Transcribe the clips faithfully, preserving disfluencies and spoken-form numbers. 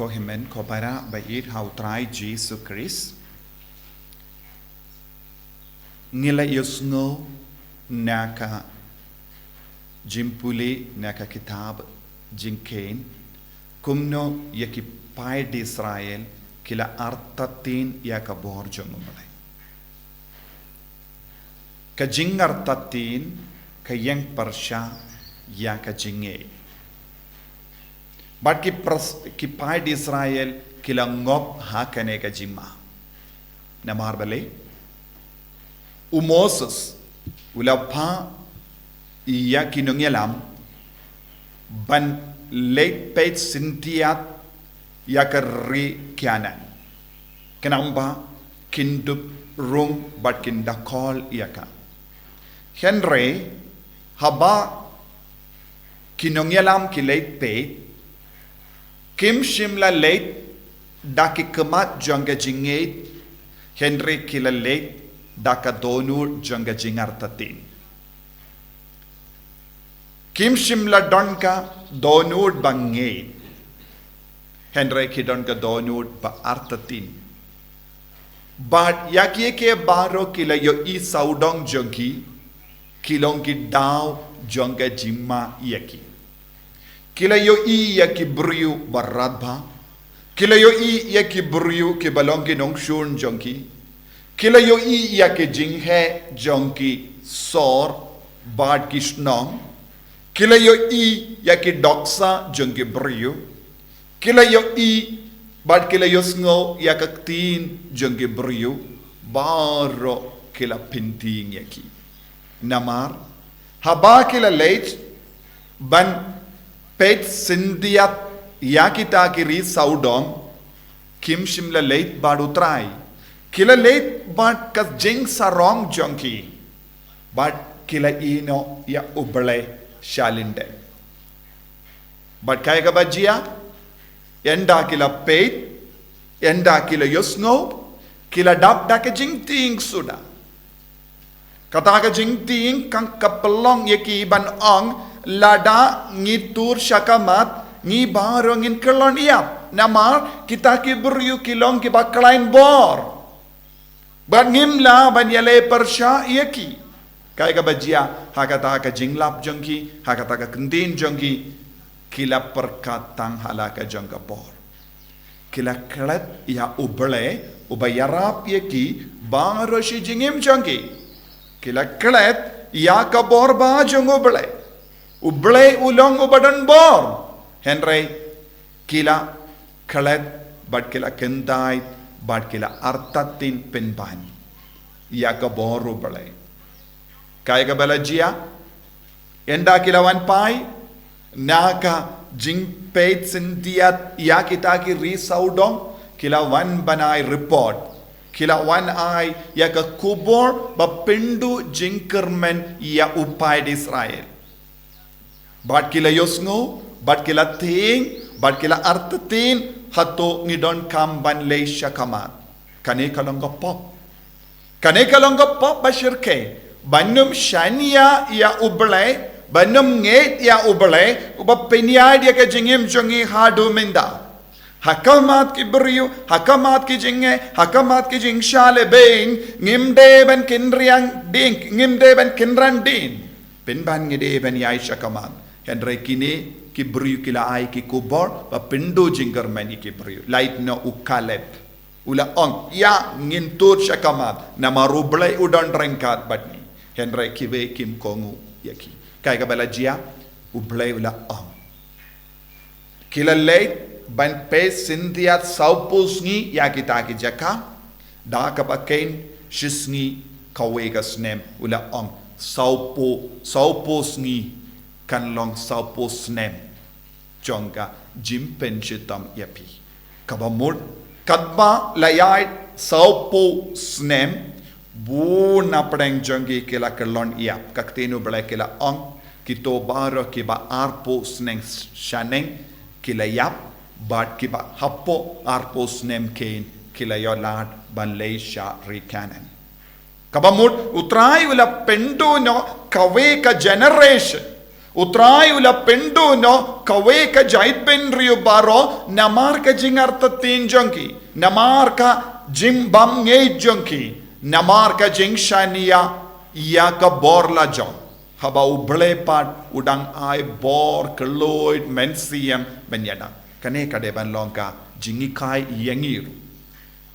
Ko hynmen ko para ba ïeit ha u Trai Jisu Khrist. Ngi la ïohsngew na ka jingpule na ka kitab Jingkheiñ, kumno ïa ki paid Israel ki la artatien ïa ka bor jong U Blei. Ka jingartatien ka ïeng pyrshah ïa ka jingngeit. Bad ki pers-, ki paid Israel ki la ngop ha kane ka jingma. Namar balei? U Moses u la phah ïa ki nongïalam ban leit peit syntiat ïa ka ri Kanaan. Khnang ba kin dup rung bad kin da khol ïa ka. Hynrei haba ki nongïalam ki leit peit, kim shym la leit da ki khmat jong ka jingngeit, hynrei ki la leit da ka dohnud jong ka jingartatien. Kim shym la don ka dohnud ba ngeit, hynrei ki don ka dohnud ba artatien. Bad ïa kiei kiei baroh ki la ïohi sawdong jong ki, ki long ki daw jong ka jingma ïa ki. Ki la ïohi ïa ki briew ba radbah. Ki la ïohi ïa ki briew kiba long ki nongshun jong ki. Ki la ïohi ïa ki jingheh jong ki sor bad ki shnong. Ki la ïohi ïa ki dohkha jong ki briew. Ki la ïohi bad ki la ïohsngew ïa ka ktien jong ki briew. Baroh ki la pyntieng ïa ki. Namar haba ki la leit ban peit syntiat ïa kita ki ri sawdong, kim shym la leit bad U Trai. Ki la leit bad ka jingsarong jong ki. Bad ki la ïehnoh ïa U Blei shalyndet. Bad kaei kaba jia, ynda ki la peit, ynda ki la ïohsngew, ki la dap da ka jingtieng suda. Kata ka jingtieng kan ka pynlong ïa ki ban ong, lada ngi tur shakhmat, ngi baroh ngin kyllon ïap. Namar kita ki briew ki long kiba khlaiñ bor. Bad ngim lah ban ïaleh pyrshah ïa ki. Kaei kaba jia, ha kata ka jinglap jong ki, ha kata ka ktien jong ki, ki la pyrkhat tang ha la ka jong ka bor. Ki la klet ïa U Blei uba ïarap ïa ki baroh shi jingim jong ki. Ki la klet ïa ka bor ba jong U Blei. U Blei u long uba don bor. Hynrei ki la klet bad ki la kyntait bad ki la artatien pynban ïa ka bor U Blei. Kaei kaba la jia, ynda ki la wan phai na ka jingpeit syntiat ïa kita ki ri sawdong, ki la wan ban ai report. Ki la wan ai ïa ka khubor ba pynduh jingkyrmen ïa u paid Israel. Bad ki la ïohsngew, bad ki la tieng, bad ki la artatien, hato ngi donkam ban leit shakhmat. Kane ka long ka pop. Kane ka long ka pop ba shyrkhei. Ban ym shaniah ïa U Blei, ban ym ngeit ïa U Blei, uba pynïaid ïa ka jingim jong ngi haduh mynta. Ha khmat ki briew, ha khmat ki jingeh, ha khmat ki jingshah lehbeiñ, ngim dei ban kynriang dien, ngim dei ban kynran dien. Pynban ngi dei ban ïaid shakhmat. Hynrei kine ki briew ki la ai ki khubor ba pynduh jingkyrmen ïa ki briew. Lait noh u Kaleb. U la ong, ïa ngin tur shakhmat, namar U Blei u don ryngkat bad ngi. Hynrei kiwei kim kohnguh ïa ki. Kaei kaba la jia, U Blei u la ong. Ki la leit ban peit syntiat sawphew sngi ïa kita ki jaka, da kaba kheiñ shi sngi kawei ka snem, u la ong sawphew, sawphew sngi kan long sawphew snem jong ka jingpynshitom ïa phi. Kaba mut, katba la ïaid sawphew snem, bun na pdeng jong ki ki la kyllon ïap, ka ktien U Blei ki la ong, kito baroh kiba arphew snem shaneng ki la ïap, bad kiba hapoh arphew snem kheiñ ki la ïoh lad ban leit sha ri Kanaan. Kaba mut, U Trai u la pynduh noh kawei ka generation. U Trai u la pynduh noh kawei ka jaitbynriew baroh namar ka jingartatien jong ki, namar ka jingbymngeit jong ki, namar ka jingshaniah ïa ka bor la jong. Haba U Blei pat u dang ai bor, kloi, mynsiem, mynïaid. Kane ka dei ban long ka jinghikai ïa ngi ruh.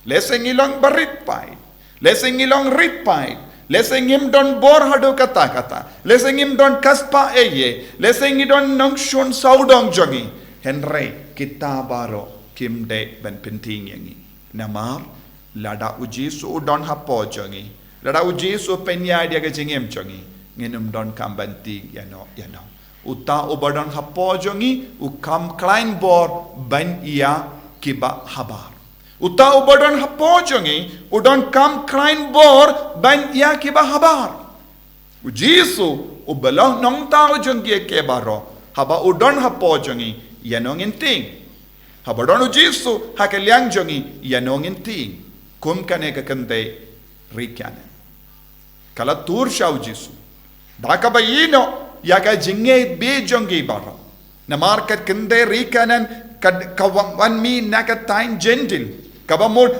Lehse ngi long barit paid. Lehse ngi long rit paid. Lehse ngim don bor haduh katta katta. Lehse ngim don ka spah ei ei. Lehse ngi don nongshun sawdong jong ngi. Hynrei kita baroh kim dei ban pyntieng ïa ngi. Namar lada U Jisu u don hapoh jong ngi, lada U Jisu u pynïaid ïa ka jingim jong ngi, ngin ym donkam ban tieng ïano ïano. Uta uba don hapoh jong ngi u kam khlaiñ bor ban ïa kiba habar. Uta uba don hapoh jong ngi u donkam khlaiñ bor ban ïa kiba habar. U Jisu uba long Nongthaw jong kiei kiei baroh, haba u don hapoh jong ngi, ïano ngin tieng? Haba don U Jisu ha ka liang jong ngi, ïano ngin tieng? Kum kane ka kynthei ri Kanaan, ka la tur sha U Jisu da kaba ïehnoh ïa ka jingngeit beit jong ki baroh. Namar ka kynthei ri Kanaan ka, ka wan, wan mih na ka thaiñ Jentil, kaba mut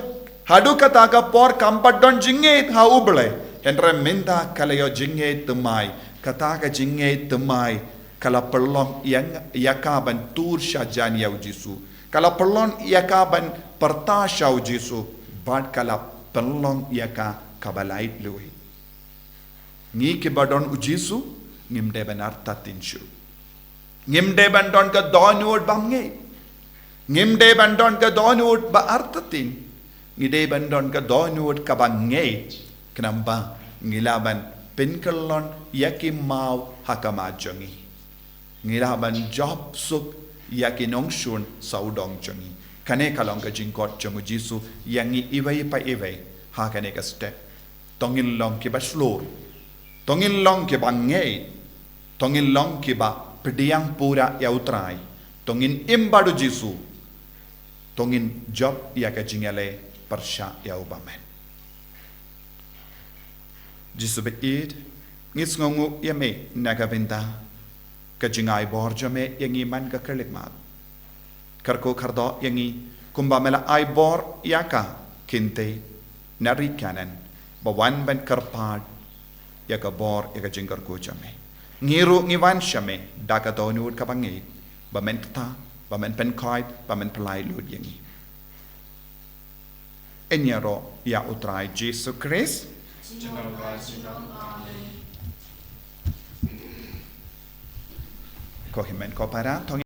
haduh kata ka por kam pat don jingngeit ha U Blei. Hynrei mynta ka la ïoh jingngeit thymmai. Kata ka jingngeit thymmai ka la pynlong ïa, ïa ka ban tur sha jan ïa U Jisu. Ka la pynlong ïa ka ban pyrta sha U Jisu. Bad ka la pynlong ïa ka kaba laitluid. Ngi kiba don U Jisu ngim dei ban artatien shuh. Ngim dei ban don ka dohnud bymngeit. Ngim dei ban don ka dohnud ba artatien. Ngi dei ban don ka dohnud kaba ngeit. Khnang ba ngi lah ban pynkyllon ïa ki maw ha khmat jong ngi. Ngi lah ban jop suk ïa ki nongshun sawdong jong ngi. Kane ka long ka jingkhot jong U Jisu ïa ngi iwei pa iwei ha kane ka step. To ngin long kiba shlur. To ngin long kiba ngeit. To ngin long kiba pdiang pura ïa U Trai. To ngin im bad U Jisu. To ngin jop ïa ka jingïaleh pyrshah ïa u bymman. Jisu baieit, ngi sngewnguh ïa me na ka bynta ka jingai bor jong me ïa ngi man ka khlieh khmat. Kyrkhu kyrdoh ïa ngi kumba me la ai bor ïa ka kynthei na ri Kanaan ba wan ban kyrpad ïa ka bor ïa ka jingkyrkhu jong me. Ngi ruh ngi wan sha me da ka dohnud kaba ngeit ba men kta, ba men pynkhuid, ba men pynlait luid ïa ngi. Ïaroh ïa U Trai Jisu Khrist. Ko hynmen ko para, to